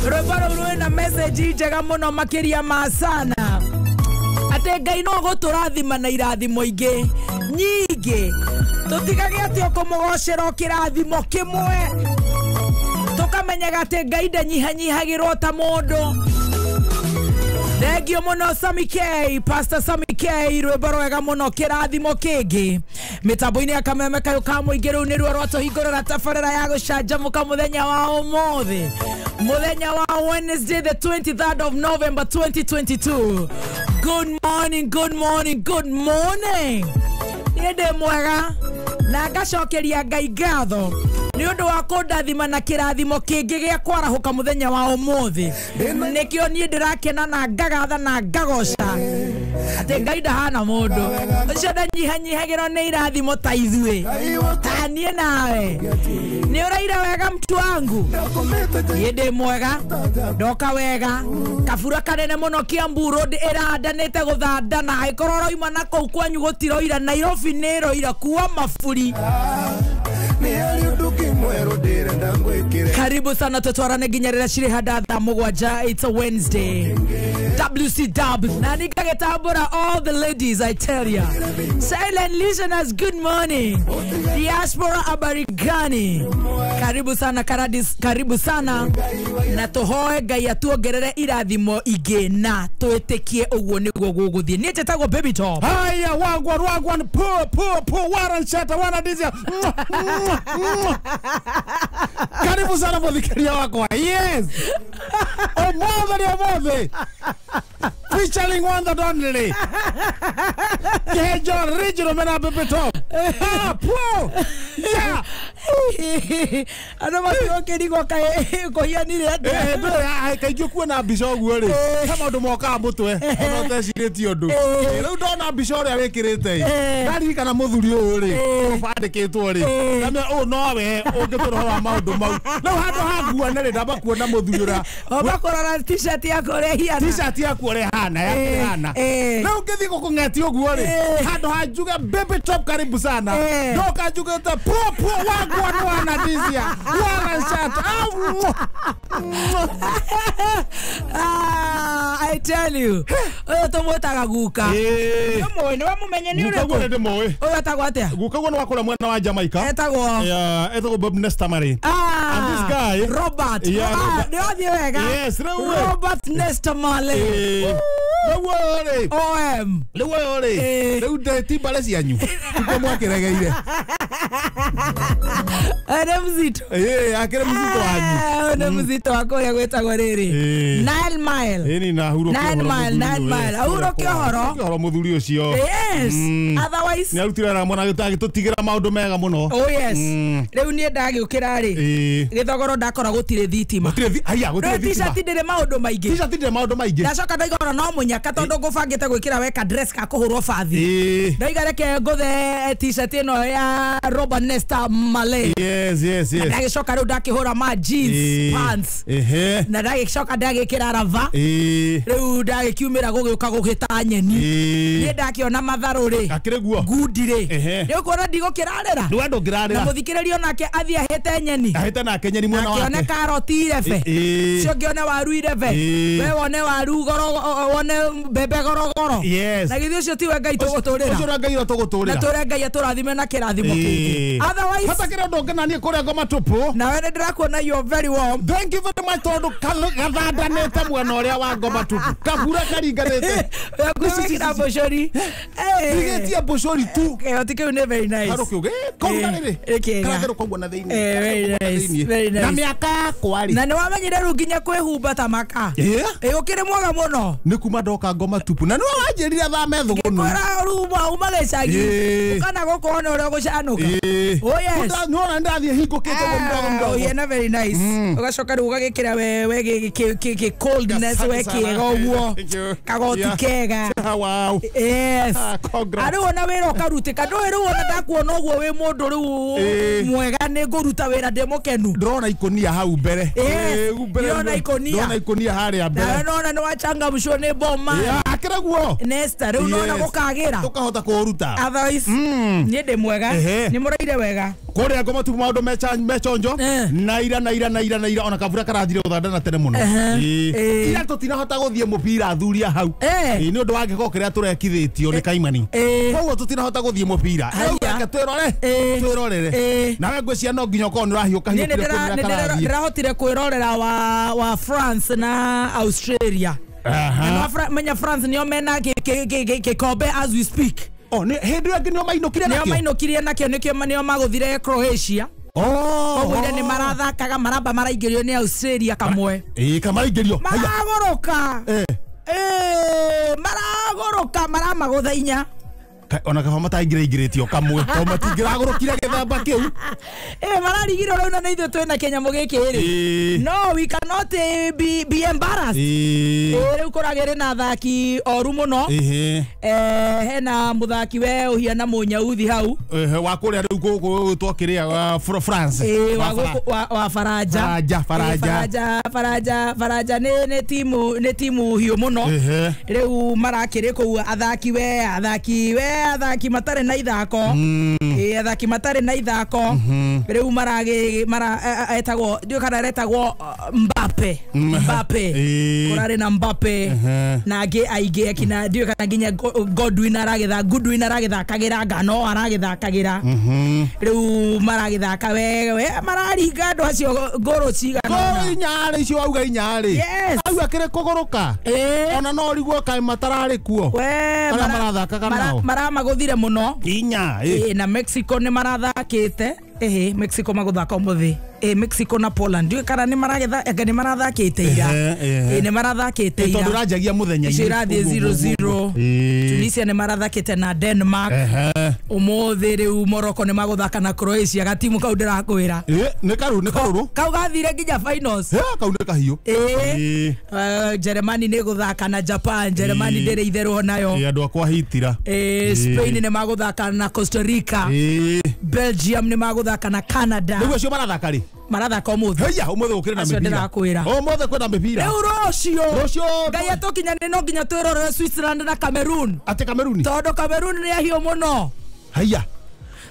Rwĩmbo rũu rwĩna message njega mũno makĩria ma sana atĩ Ngai no gũtũrathima na irathimo ingĩ nyingĩ tũtigage atĩ ũkũmũgocera o kĩrathimo kĩmwe tũkamenyaga atĩ Ngai ndanyihanyihagĩrwo ta mũndũ. Thengio mũno Sami K, Pastor Sami K, rwĩmbo rwega mũno kĩrathimo kĩngĩ mĩtambo-inĩ ya kameme kayũ ka mũingĩ. Rũu nĩruo rwatũhingũrĩra tabarĩra ya gũcanjamũka mũthenya wa ũmũthĩ, mũthenya wa Wednesday the 23rd of November 2022. Good morning, good morning, good morning. Niĩ ndĩ mwega na ngacokeria Ngai ngatho nĩ ũndũ wa kũndathima na kĩrathimo kĩngĩ gĩa kwarahũka mũthenya wa ũmũthĩ. Nĩkĩo niĩ ndĩrakena na ngagatha na ngagoca atĩ Ngai ndahana mũndũ ũcio ndanyihanyihagĩrwo nĩ irathimo ta ithuĩ ta niĩ nawe. Nĩ ũraira wega mtu wangu? Niĩ ndĩ mwega, ndoka wega. Kabura kanene mũno Kiambu Road ĩrandanĩte gũthandana, angĩkorwo ũroima na kũu kwanyu gũtiroira, Nairobi nĩ ĩroira kuwa maburi. Karibu sana tutwarane nginya rĩrĩa cirĩ handa thaa mũgwanja. It's a Wednesday. WCW na nikagĩtambũra all the ladies, I tell ya. Silent listeners, good morning. Diaspora habari gani? Karibu sana Karadis, karibu sana na tũhoe Ngai atuongerere irathimo ingĩ na twĩtĩkie ũguo nĩguo gũgũthiĩ. Niĩ njĩtagwo Baby Top. Haya wagwan wagwan po po po waran shata wana dizia. Karibu sana mũthikĩria wakwa. Yes. Omothe nĩ omothe. Featuring one that only. Kejo original mena Baby Top. Ah, po. Yeah. Andũ matirokĩrigwo kaĩ kũhianire atĩa? Eh, kaingĩ kuona mbica ũguo rĩ, he maũndũ mokaga mũtwe ona ũtecirĩtie ũndũ. Rĩu ndona mbica ũrĩa wĩkĩrĩte ĩ, ndaririkana mũthuri ũyũ rĩ, ũbandĩkĩtwo rĩ, ndamenya ũyũ nowe ũngĩtũra ũhoro wa maũndũ mau. Rĩu handũ ha nguone rĩ, ndamba kuona mũthuri ũrĩa Wamba kũrora t-shirt yaku ũrĩa ĩhiana. T-shirt yaku ũrĩa ĩhana, yaku ĩhana. Rĩu ngĩthiĩ gũkũng'etia ũguo rĩ, handũ ha njuge Baby Top karibu sana, ndoka njugĩte po po wagwan wana dizia wana shata. Ah, I tell you. Ũyũ tũmwĩtaga guka. Nĩũmũĩ, nĩwe mũmenye nĩ Guka guo ũrĩkũ? nĩndĩmũĩ. Ũyũ etagwo atĩa? Guka guo nĩ wa kũrĩa mwena wa Jamaica. Etagwo Yeah, etagwo Bob Nesta Marley. Ah, And this guy, Robert. Yeah, Ah, Robert. nĩ wathiĩ wega. Yes, rĩu we. Robert Nesta Marley. Rĩu ũyũ rĩ, OM. rĩu ũyũ rĩ, rĩu ndĩ ti mbare cianyu. Tikuo mwakĩregeire. Nĩ mzito. Akĩrĩ mzito wanyu. Ah, nĩ mzito wa kũrĩa gwĩtagwo rĩrĩ. 9 Mile. Ĩni na ahurũke 9 ũhoro Mile, mũthuri 9 ũyũ, Mile. yes. Ahurũke ũhoro. Ahurũke ũhoro mũthuri ũcio. Yes. Otherwise, Nĩ arutire wĩra mũno agĩtũtigĩra maũndũ mega mũno. oh yes. Rĩu niĩ ndagĩũkĩra rĩ, gĩthogoro ndakora gũtirĩ thitima. Gũtirĩ haiya, gũtirĩ Rĩu thitima. t-shirt ndĩrĩ maũndũ maingĩ. T-shirt ndĩrĩ maũndũ maingĩ. Ndacoka ndaiga ona no mũnyaka tondũ ngũbangĩte gwĩkĩra weka dress ka kũhũrwo bathi. Ndaiga reke ngũthe t-shirt ĩno ya Robert Nesta Marley. Yes, yes, yes. Ndagĩcoka rĩu ndakĩhũra ma jeans pants. Na ndagĩcoka ndagĩkĩra rava. Rĩu ndagĩkiumĩra gũgĩũka gũgĩta nyeni. Niĩ ndakĩona matharũ rĩ. Akĩrĩ guo. Ngundi rĩ. Rĩu kuona ndigũkĩrarĩra. Nĩ wenda Na ũngĩrarĩra. mũthikĩrĩrio nake athiĩ ahĩte nyeni. Ahĩte nake nyeni mwena Akĩone wake. karoti irebe. Ũcio ũngĩ one waru irebe. We wone waru goro, wone mbembe gorogoro. Yes. Na githĩ ũcio tiwe Ngai tũgũtũrĩra. Ũcio ũrĩa Ngai ũrĩa Na tũgũtũrĩra. tũre Ngai atũrathime na kĩrathimo kĩngĩ. Otherwise, Hata kĩrĩa ũndũ ũngenania kũrĩa ngoma tũpũ. nawe nĩ ndĩrakuona you are very warm. Thank you very much tondũ gathandanĩte mwena ũrĩa wa ngoma tũpũ. Kabura karinganĩte. Wĩkĩra mbũcũri. Tigĩtie mbũcũri tu. Kĩhoti kĩu nĩ very nice. Harũ kĩu. Kau na rĩrĩ. Nĩ kĩega. Karagerũka ũguo na thĩinĩ. Very Karagerũka ũguo na nice, thĩinĩ. very nice. Na mĩaka yakwa rĩ. Na nĩ wamenyire rĩu nginya kwĩhumba ta maka. Ĩ ũkĩrĩ mwega mũno. Nĩ kuma ndoka ngoma tupu. Na nĩwe wanjĩrire thame thũgũnũ. Kwĩra ruma uma gĩcagi. Ũkana gũkũ wone ũrĩa ũgũcanũka. Oh yes. Nĩwona ndathiĩ hingũkĩte ũguo mdogo mdogo. Ũhiana very nice. Ũgacoka rĩu ũgagĩkĩra we gĩ coldness we kĩega ũguo. Thank you. Kagoti Yeah. kega. Wow. Yes. Ah, congrats. Arĩu ona wĩra ũkarutĩka ndũĩ rĩu ona ndakuona ũguo wĩ mũndũ rĩu mwega nĩ ngũruta wĩra ndĩ mũkenu. Ndĩrona ikũnia hau mbere. Yes. Mbere Ndĩrona ikũnia. Ndĩrona ikũnia harĩa mbere. Nawe nona nĩ wachangamshwo nĩ boma. Yeah, akĩrĩ guo. Nesta rĩu nona Yes. gũkagĩra. Tũkahota kũũruta. Otherwise niĩ ndĩ mwega. Nĩ mũraire wega. Kũrĩa ngoma tu maũndũ mechonjo na ira na ira na ira na ira ona kabura karathire gũthanda na tene mũno. Ira tũtinahota gũthiĩ mũbira athuri a hau. Nĩ ũndũ wa gĩko kĩrĩa tũrekithĩtio nĩ Kaimani. Koguo tũtinahota gũthiĩ mũbira. Rĩu twĩrore twĩrorere. Nawe ngwĩciria no nginya ũkorwo nĩ ũrahiũka hiũkire kũrĩa karathiĩ. Ndĩrahotire kwĩrorera wa France na Australia. Menya France nĩo mena gĩkombe as we speak. Oh, nĩ hĩndĩ ĩyo ĩngĩ nĩo mainũkire nakĩo. Nĩo mainũkirie nakĩo nĩkĩo nĩo magũthire Croatia. Koguo ira nĩ marathakaga maramba maraingĩrio nĩ Australia kamwe. Kamaraingĩrio. Maragũrũka. Maragũrũka maramagũtha inya. Ona kaba mataingĩraingĩrĩtio kamwe tondũ matingĩragũrũkire gĩthemba kĩu. Mararigirwo rĩu na nĩ ithuĩ twĩna kĩnyamũ gĩkĩ rĩ. No we cannot be embarrassed. Rĩu kũragĩrĩ na athaki oru mũno. Hena mũthaki we ũhiana mũnyauthi hau. Wa kũrĩa rĩu gũgwĩtwo kĩrĩa France. Wa Faraja. Faraja nĩ timu hiũ mũno. Rĩu marakĩrĩ kũu athaki we athaki matarĩ na ithako. Athaki matarĩ na ithako. Rĩu maragĩ mara etagwo ndiũ kana aretagwo Mbappe. Kũrarĩ na Mbappe na angĩ aingĩ akina ndiũ kana nginya Godwin aragĩtha Goodwin aragĩthakagĩra Ngano aragĩthakagĩra. Rĩu maragĩthaka we mararinga andũ acio ngũrũ cigana. Ngũrũ inyarĩ icio auga inyarĩ. Auga kĩrĩ kũgũrũka. Ona no ũrigwo kaĩ matararĩ kuo. Arĩa marathakaga nao. Maramagũthire mũno. Inya. Na Mexico nĩ marathakĩte. Mexico magũthaka ũmũthĩ. Mexico na Poland. Ndiũĩ kana nĩ maragetha anga nĩ marathakĩte ira. Nĩ marathakĩte ira. Tondũ ũranjagia mũthenya-inĩ. Icio irathiĩ 0-0. Tunisia nĩ marathakĩte na Denmark. Ũmũthĩ rĩu Morocco nĩ magũthaka na Croatia. Gatimu kau ndĩrakwĩra. Nĩ karũ nĩ karũrũ. Kau gathire nginya finals. Kau nĩ kahiũ. Germany nĩ gũthaka na Japan. Germany ndĩrĩ itherũ nayo. Andũ akwa hitira. Spain nĩ magũthaka na Costa Rica. Belgium nĩ magũthaka na Canada. Nĩguo acio marathaka rĩ? Marathaka ũmũthĩ. Haiya ũmũthĩ gũkĩrĩ na mĩbira. Ũmũthĩ kwĩna mĩbira. Rĩu rũciũ. Ngai atũkinyanie no nginya twĩrorere Switzerland na Cameroon. Atĩ Cameroon? Tondũ Cameroon nĩ ahiũ mũno. Haiya.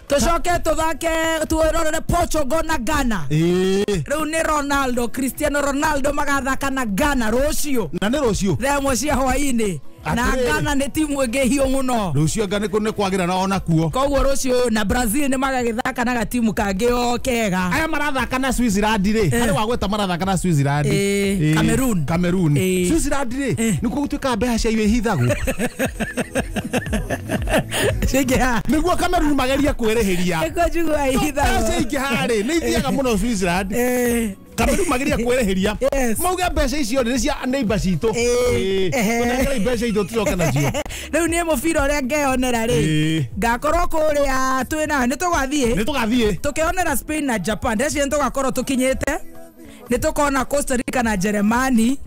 Tũcoke tũthake twĩrorere Portugal na Ghana. Rĩu nĩ Ronaldo, Cristiano Ronaldo magathaka na Ghana rũciũ. Na nĩ rũciũ? Thaa ĩmwe cia hwaĩ-inĩ. Na Ghana nĩ timu ĩngĩ hiũ mũno. Rũciũ anga nĩ kwagĩra na ona kuo. Koguo rũciũ na Brazil nĩ magagĩthaka na gatimu kangĩ o kega. Aya marathaka na Switzerland rĩ. Harĩ wagweta marathaka na Switzerland. Cameroon. Cameroon. Switzerland rĩ nĩkuo gũtuĩkaga mbeca cia ihithagwo. Cingĩha. Nĩguo Cameroon magerie kwĩrĩhĩria. Nĩguo njiguaga ihithagwo. Mbeca ingĩha rĩ nĩ ithiaga mũno Switzerland. Cameroon mageria kwĩrĩhĩria. Mauge mbeca icio nĩ cia neighbor citũ. Tũnengere mbeca itũ tũcoke nacio. Rĩu niĩ mũbira ũrĩa ngeyonera rĩ ngakorwo kũrĩa twĩna nĩ tũgathiĩ. Nĩ tũgathiĩ. Tũkĩonera Spain na Japan. Ndeciria nĩ tũgakorwo tũkinyĩte. Nĩ tũkona Costa Rica na Germany.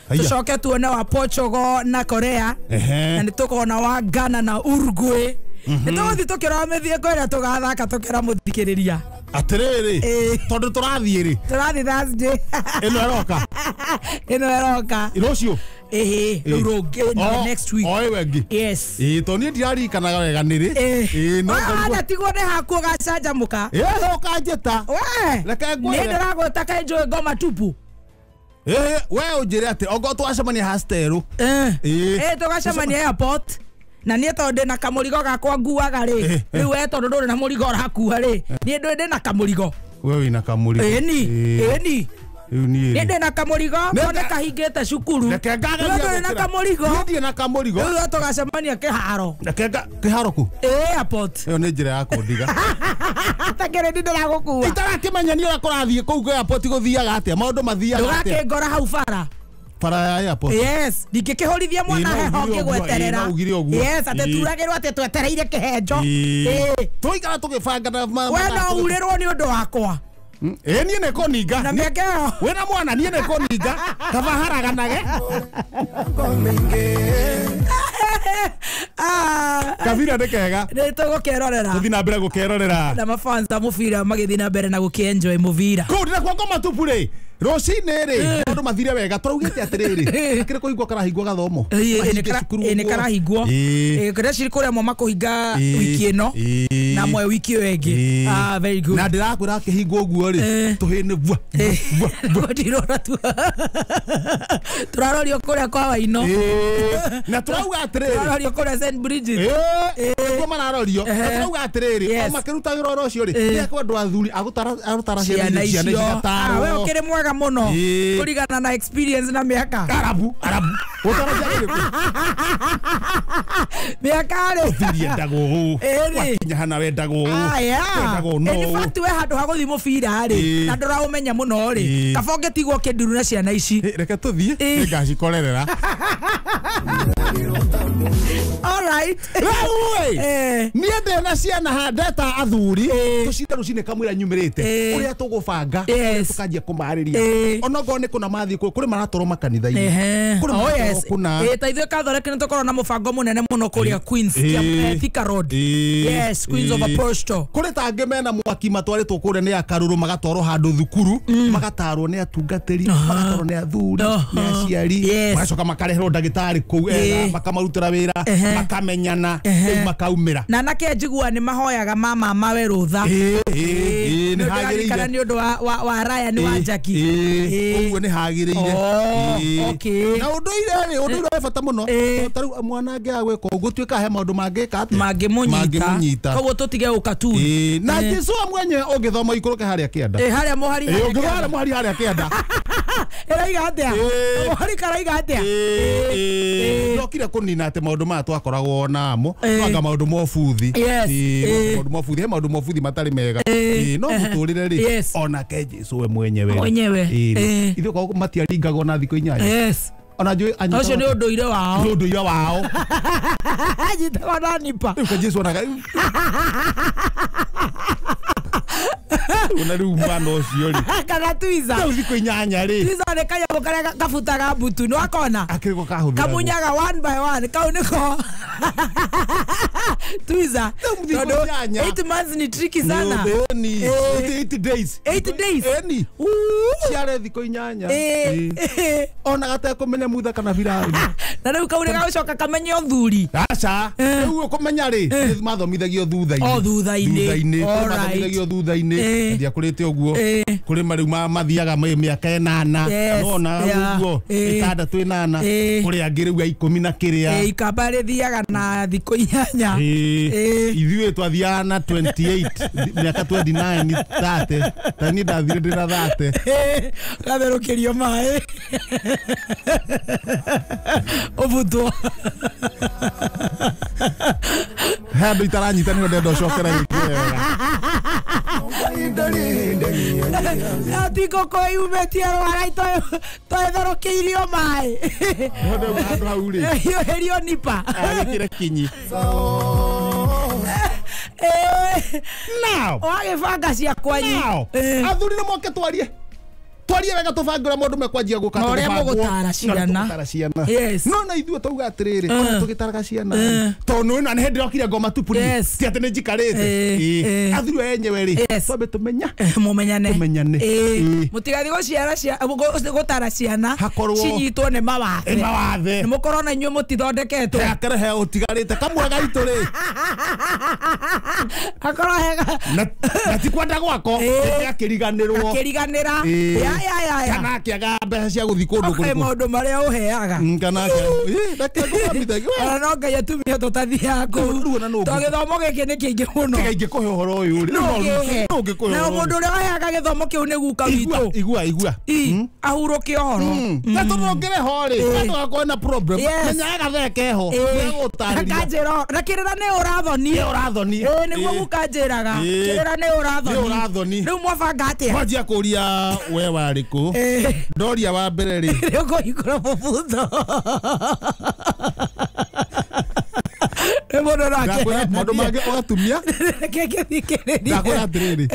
Tũcoke tuone wa Portugal na Korea. Na nĩ tũkona wa Ghana na Uruguay. Nĩ tũgũthiĩ tũkĩrora mĩthako ĩrĩa tũgathaka tũkĩra mũthikĩrĩria. Atĩrĩrĩ tondũ tũrathiĩ rĩ? Tũrathiĩ Thursday. Ĩno ĩroka? Ĩno ĩroka. Rũciũ? Rĩu rũngĩ next week. O ĩyo ĩngĩ? Yes. Tondũ niĩ ndirarikanaga wega nĩ rĩ. No na tigwo nĩ haku ũgacanjamũka. Ũkanjĩta. Reke ngwĩre. Niĩ ndĩragwĩta kaĩ njũĩ ngoma tupu. We ũnjĩre atĩ ongorwo tũgacemania hostel. Tũgacemania airport. Na niĩ tondũ ndĩna kamũrigo gakwa nguaga rĩ rĩu we tondũ ndũrĩ na mũrigo ũrakua rĩ niĩ ndũrĩ ndĩna kamũrigo. We wĩna kamũrigo. Ĩni ĩni. Rĩu niĩ rĩ ndĩna kamũrigo nĩ kahingĩte cukuru. Reke ngageria ndũrĩ na kamũrigo. Niĩ ndirĩ na kamũrigo. Rĩu tũgacemania kĩharo. Reke kĩharo kũ? Airport. Ĩyo nĩ njĩra ya kũndiga. Ta kĩrĩ ndĩragũkua. Itarakĩmenya nĩ ũrĩa kũrathiĩ kũu airport gũthiaga atĩa maũndũ mathiaga atĩa. Ndũgakĩngora hau bara. Bara ya airport. Yes, ndingĩkĩhũrithia mwana heho ngĩgweterera. Yes, atĩ turagĩrwo atĩ twetereire kĩhenjo. Tũikara tũgĩbanga na we no urĩrwo nĩ ũndũ wakwa. Niĩ nĩ kũninga. Na mĩaka ĩyo. Wĩna mwana niĩ nĩ kũninga. Kaba haraganage. Kabira nĩ kega. Nĩ tũgũkerorera. Tũthiĩ na mbere gũkerorera. Na mafans a mũbira magĩthiĩ na mbere na gũkĩenjoy mũbira. Kũu ndĩna kwa ngoma tupu rĩ. Rũcinĩ rĩ maũndũ mathire wega tũraugĩte atĩrĩrĩ kĩrĩ kũhingwo karahingwo gathomo nĩ karahingwo kĩrĩa ciri kũrĩa mwa makũhinga wiki ĩno na mwe wiki ĩyo ĩngĩ. Ah, very good. Na ndĩrakwĩra akĩhingwo ũguo rĩ tũhĩ nĩ vua vua ndirora tu tũrarorio kũrĩa kwa Waino na tũrauga atĩrĩrĩ tũrarorio kũrĩa St Bridget nĩguo mararorio na tũrauga atĩrĩrĩ o makĩrutagĩra ũhoro ũcio rĩ nĩekwendwo athuri agũtara ciana icio we ũkĩrĩ mwega mũno kũringana na experience na mĩaka arabu gũtara ciana irĩkũ mĩaka rĩ ũthuri endagwo ũũ wakinya hana wendagwo ũũ wendagwo no in fact we handũ ha gũthiĩ mũbira rĩ na ndũraũmenya mũno rĩ kaba ũngĩtigwo kĩnduru na ciana ici reke tũthiĩ nĩngacikorerera. All right. Rĩu niĩ ndĩna ciana ha ndeta athuri tũcinde rũcinĩ kamũira nyumĩrĩte ũrĩa tũgũbanga tũkanjia kũmarĩria onokorwo nĩ kũna mathiĩ kũrĩ maratwarwo makanitha-inĩ kũrĩ maratwarwo kũna ta ithuĩ Catholic nĩ tũkorwo na mũbango mũnene mũno kũrĩa Queens Thika Road. Yes, Queens of Apostle. Kũrĩ ta angĩ mena mwaki matwarĩtwo kũrĩa nĩ akarũrũ magatwarwo handũ thukuru magatarwo nĩ atungatĩri magatarwo nĩ athuri nĩ aciari magacoka makareherwo ndagĩtarĩ kũu ega makamarutĩra wĩra makamenyana rĩu makaumĩra na anake njigua nĩ mahoyaga mama mawe rũtha nĩ hagĩrĩire nĩ ũndũ wa Ryan wa Jackie ũguo nĩ hagĩrĩire na ũndũire rĩ ũndũire wĩ bata mũno ta rĩu mwana angĩaga gwĩka ũguo tuĩka he maũndũ mangĩka atĩa mangĩmũnyita koguo tũtige ũkatuni na Jesũ mwenyewe ũngĩthoma ikũrũke harĩa kĩanda harĩa mũhari ũngĩthoma mũhari harĩa kĩanda ĩraiga atĩa mũhari karaiga atĩa ndokire kũnina atĩ maũndũ maya twakoragwo namo anga maũndũ ma ũbuthi maũndũ ma ũbuthi he maũndũ ma ũbuthi matarĩ mega no mũtũrĩre rĩ onake Jesũ we mwenyewe ithuĩ korwo matiaringagwo na thikũ 8 ona njũĩ anyitagwo ũcio nĩ ũndũire wao nĩ ũndũire wao anyitagwo na nipa rĩu ka Jesũ onaga ona rĩu mwana ũcio rĩ kana twiza rĩu thikũ 8 rĩ twiza nĩ kanyamũ karĩa kabutaga mbutu nĩ wakona akĩrĩko kahũthĩragwo kamunyaga one by one kau nĩko twiza tondũ 8 months ni tricky sana 8 days 8 days eni ciare thikũ 8 ona gatekũmenya mutha kana Firaũni na rĩu kau nĩgagũcoka kamenye ũthuri aca rĩu ũkũmenya rĩ mathomithagio thutha-inĩ o thutha-inĩ mathomithagio thutha-inĩ ndiakũrĩte ũguo kũrĩ marĩu mathiaga mĩaka 8 nona ũguo 6 8 kũrĩ angĩ rĩu a 10 na kĩrĩa ikamba rĩthiaga na thikũ 8 ithuĩ twathiaga na 28 mĩaka 29 30 ta niĩ ndathire ndĩna 30 gatherũkĩrio maĩ ũbutwo he andũ itaranyita nĩho ndenda ũcokera rĩngĩ wega ati ngũkũ yumĩtie rwara twetherũkĩirio maĩ nĩho ndauga handũ hau rĩ hiũhĩrio nipa agĩkĩre kinyi now wagĩbanga cia kwanyu athuri nĩ moke twarie wega tũbange ũrĩa maũndũ mekwanjia gũka na ũrĩa mũgũtara ciana no na ithuĩ tauga atĩrĩrĩ ona tũgĩtaraga ciana tondũ na nĩ hĩndĩ ndĩrokire ngoma tupu rĩ ti atĩ nĩ njikarĩte athuri aya enyewe rĩ twambe tũmenya mũmenyane mũtigathiĩ gũciara gũtara ciana cinyitwo nĩ mawathe nĩ mũkorwo na inyuĩ mũtithondeketwo hakere he ũtigarĩte kamwe gaitũ rĩ akorwo hega na ti kwenda gwako akĩriganĩrwo akĩriganĩra ya kana akĩaga mbeca cia gũthiĩ kũndũ kũrĩkũ maũndũ marĩa ũheaga kana ona no Ngai atumia tũtathiaga kũu tondũ gĩthomo gĩkĩ nĩ kĩingĩ mũno tiga ingĩkũhe ũhoro ũyũ rĩ no ũngĩkũhe na mũndũ ũrĩa ũheaga gĩthomo kĩu nĩ guka witũ igua ahurũke ũhoro na tondũ ũngĩrĩ ho rĩ ndũgakorwo na problem menya gathee keho nĩegũtarĩria na kĩrĩra nĩ ũrathoni nĩguo guka njĩraga kĩrĩra nĩ ũrathoni rĩu mwabanga atĩa mwanjia kũria we warĩ kũ ndoria wa mbere rĩ rĩ ũkũhingũra mũbutho nĩ mũndũ nake maũndũ mangĩ ũgatumia reke ngĩthikĩrĩrie ndakwĩra atĩrĩrĩ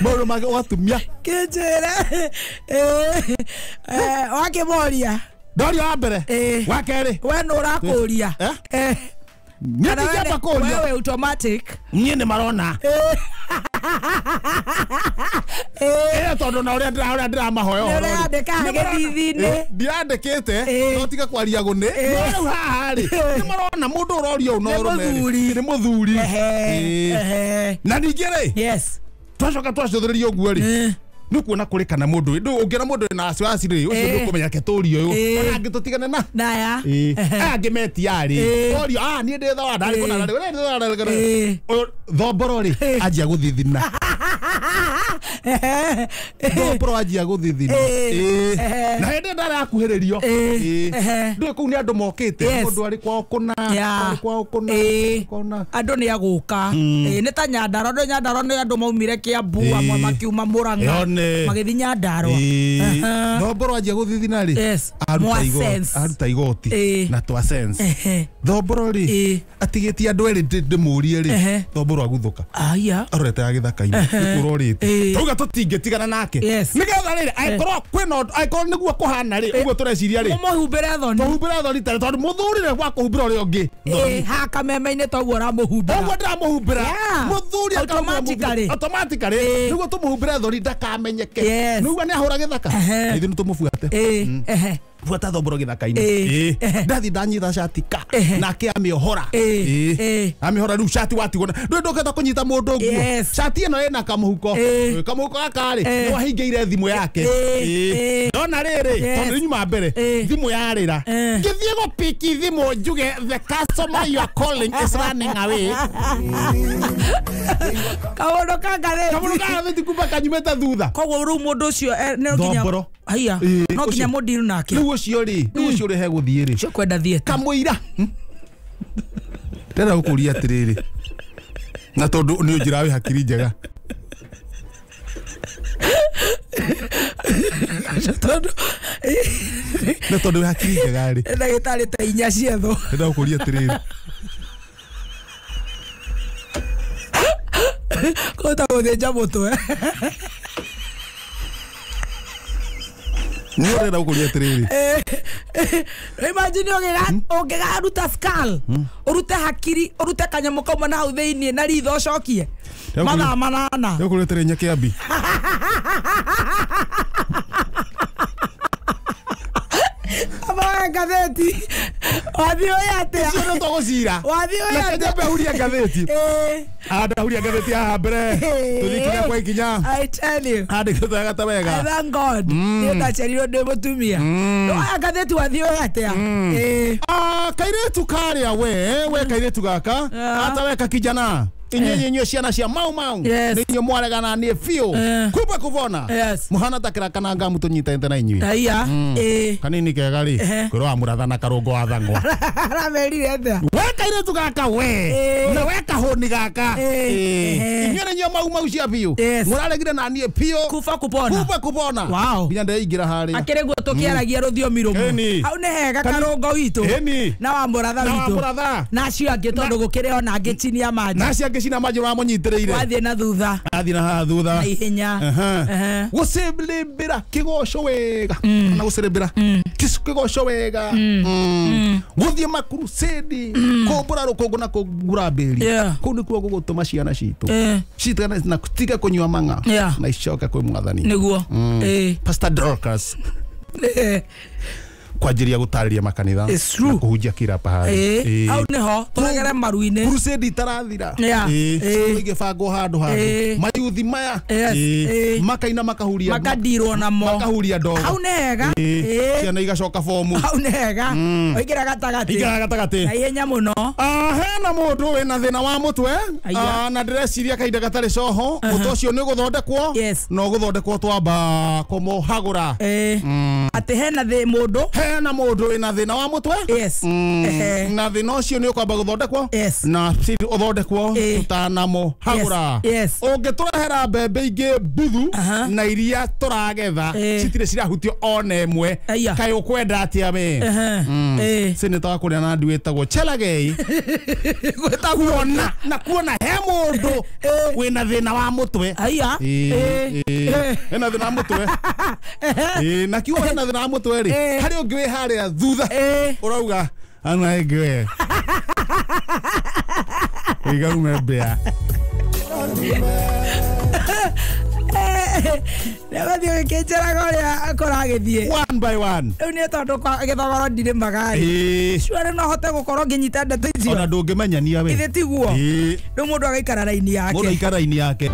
maũndũ mangĩ ũgatumia kĩnjĩre wakĩmoria ndoria wa mbere wa kerĩ we nĩ ũrakũria Niĩ ndingĩamba kũria. Wewe automatic. Niĩ nĩ marona. Tondũ na ũrĩa ndĩramahoya ũhoro. Nĩ ũrandĩka gĩthithi-inĩ. Ndiandĩkĩte no tiga kwaria gũnĩ. No rĩu haha rĩ nĩ marona mũndũ ũroria ũũ no ũrũme. Nĩ mũthuri. Na ningĩ rĩ. Yes. Twacoka twacũthĩrĩria ũguo rĩ. Nĩ kuona kũrĩ kana mũndũ ũngĩona mũndũ wĩna wasiwasi rĩ ũcio ndũkũmenya ke tũrio ũyũ ona angĩ tũtigane na naya aya angĩ metia rĩ orio niĩ ndĩ thoa ndarĩ kũna ndarĩ ũyũ thomboro rĩ anjia gũthithina thomboro anjia gũthithina na hĩndĩ ndarakuhĩrĩrio ndũĩ kũu nĩ andũ mokĩte mũndũ arĩ kwao kũna arĩ kwao kũna andũ nĩ agũka nĩ ta Nyandarua andũ Nyandarua nĩ andũ maumire Kiambu amwe makiuma Murang'a magĩthiĩ Nyandarua thomboro anjia gũthithina rĩ aruta igoti na twa sense thomboro rĩ atigĩtie andũ erĩ ndĩmũrie rĩ thomboro aguthũka arorete ya gĩthaka-inĩ nĩkũrorĩte tauga tũtingĩtigana nake nĩgetha rĩrĩ angĩkorwo kwĩna angĩkorwo nĩguo kũhana rĩ ũguo tũreciria rĩ mũmũhumbĩre thoni tũhumbĩre thoni tondũ mũthuri rĩ gwa kũhumbĩra ũrĩa ũngĩ haha kameme-inĩ toguo ũramũhumbĩra ũguo ndĩramũhumbĩra mũthuri automatically nĩguo tũmũhumbĩre thoni ndakamenyeke nĩguo nĩ ahũra gĩthaka ithuĩ nĩ tũmũbuate buata thomboro gĩthaka-inĩ ndathi ndanyita cati ka nake amĩohora amĩohora rĩu cati watigwo ndũĩ ndũkĩhota kũnyita mũndũ ũguo cati ĩno ĩna kamũhuko kamũhuko gaka rĩ nĩ wahingĩire thimũ yake ndona rĩrĩ tondũ nĩ nyuma mbere thimũ yarĩra ngĩthiĩ gũpiki thimũ njuge the customer you are calling is running away kaũndũ ka ngathĩti kumba kanyumĩte thutha koguo rĩu mũndũ ũcio no nginya haiya no nginya mũndiru nake rĩu ũcio rĩ rĩu ũcio ũrĩ hegũthiĩ rĩ ũcio kwenda thiĩte kamũira ndĩrenda gũkũria atĩrĩrĩ na tondũ nĩ ũnjĩra wĩ hakiri njega na tondũ wĩ hakiri njega rĩ ndagĩtarĩ ta inya cietho ndĩrenda gũkũria atĩrĩrĩ kũhota gũthĩnja mũtwe nĩ ũrenda gũkũria atĩrĩrĩ imagine ũngĩgaruta skull ũrute hakiri ũrute kanyamũ kauma na hau thĩiniĩ na ritho ũcokie mathaa manana ndĩgũkũria atĩrĩrĩ Nyakĩambi Amoe ngathĩti wathiĩ ũyũ atĩa ũcio nĩ tũgũcira wathiĩ ũyũ atĩa nyambe huria ngathĩti ndahuria ngathĩti haha mbere tũthiĩ kinya kwa ikinya I tell you andĩkĩtwo wega ta wega I thank God nĩ ndaciarirwo ndĩ mũtumia oya ngathĩti wathiĩ ũyũ atĩa kairĩtu karĩa we kairĩtu gaka ata we kakijana inyuĩ inyuĩ ciana cia mau mau nĩ inyuĩ mwaregana niĩ biũ kumbe kuvona mũhana ta kĩraka na ngamu tũnyitanĩte na inyuĩ haiya kanini kega rĩ kwĩrwo wa mũratha na karũngo wa thang'wa aramerire atĩa we kairĩtu gaka we na we kahũni gaka inyuĩ nĩ inyuĩ mau mau cia biũ mũraregire na niĩ biũ kuba kupona kumbe kupona nginya ndeingĩra harĩa akĩrĩ guo tũkĩaragia rũthiomi rũmwe hau nĩ hega karũngo witũ na wa mũratha witũ na acio angĩ tondũ gũkĩrĩ ona angĩ chini ya maji na acio angĩ cina maji ũramũnyitĩrĩire wathiĩ na thutha athiĩ na haha thutha na ihenya gũcĩrĩmbĩra kĩgoco wega na gũcĩrĩmbĩra kĩgoco wega gũthiĩ makurusĩndi kũmbũra rũkũngũ na kũngura mbĩri kũu nĩkuo gũgũtũma ciana citũ citigane na tiga kũnyua mang'a na icoke kwĩ mwathani nĩguo Pastor Dorcas kwanjĩrĩria gũtarĩria makanitha na kũhunjia kila pahali hau nĩho tũregere maru-inĩ crusade itarathira igĩbangwo handũ handũ mayuthi maya makaina makahuria makadirwo namo makahuria ndogo hau nĩ hega ciana igacoka bomu hau nĩ hega ũingĩra gatagatĩ ingĩra gatagatĩ na ihenya mũno hena mũndũ wĩna thĩna wa mũtwe na ndĩreciria kahinda gatarĩ coho mũtwe ũcio nĩ ũgũthondekwo na ũgũthondekwo twamba kũmũhagũra atĩ hena mũndũ hena mũndũ wĩna thĩna wa mũtwe na thĩna ũcio nĩ ũkwamba gũthondekwo na ũthondekwo tũtanamũhagũra ũngĩtũrehera mbembe ingĩ mbuthu na iria tũragetha citirĩ cirahutio ona ĩmwe kaĩ ũkwenda atĩa we seneta wa kũrĩa Nandi wĩtagwo Chelagei kuona na kuona he mũndũ wĩna thĩna wa mũtwe hena thĩna wa mũtwe na kiugo hena thĩna wa mũtwe rĩ harĩ ũngĩ wĩ harĩa thutha ũrauga ana ĩngĩ we Igaume mbĩa. Nĩgathiĩ gĩkĩnjĩraga ũrĩa kũragĩthiĩ. One by one. Rĩu nĩ tondũ gĩthogoro ndirĩmaga rĩ, cuarĩ no hote gũkorwo ngĩnyita ndeto icio. Ona ndũngĩmenyania we. Ithe tiguo? Ĩĩ. Rĩu mũndũ agaikara raini Mũndũ yake. aikara raini yake.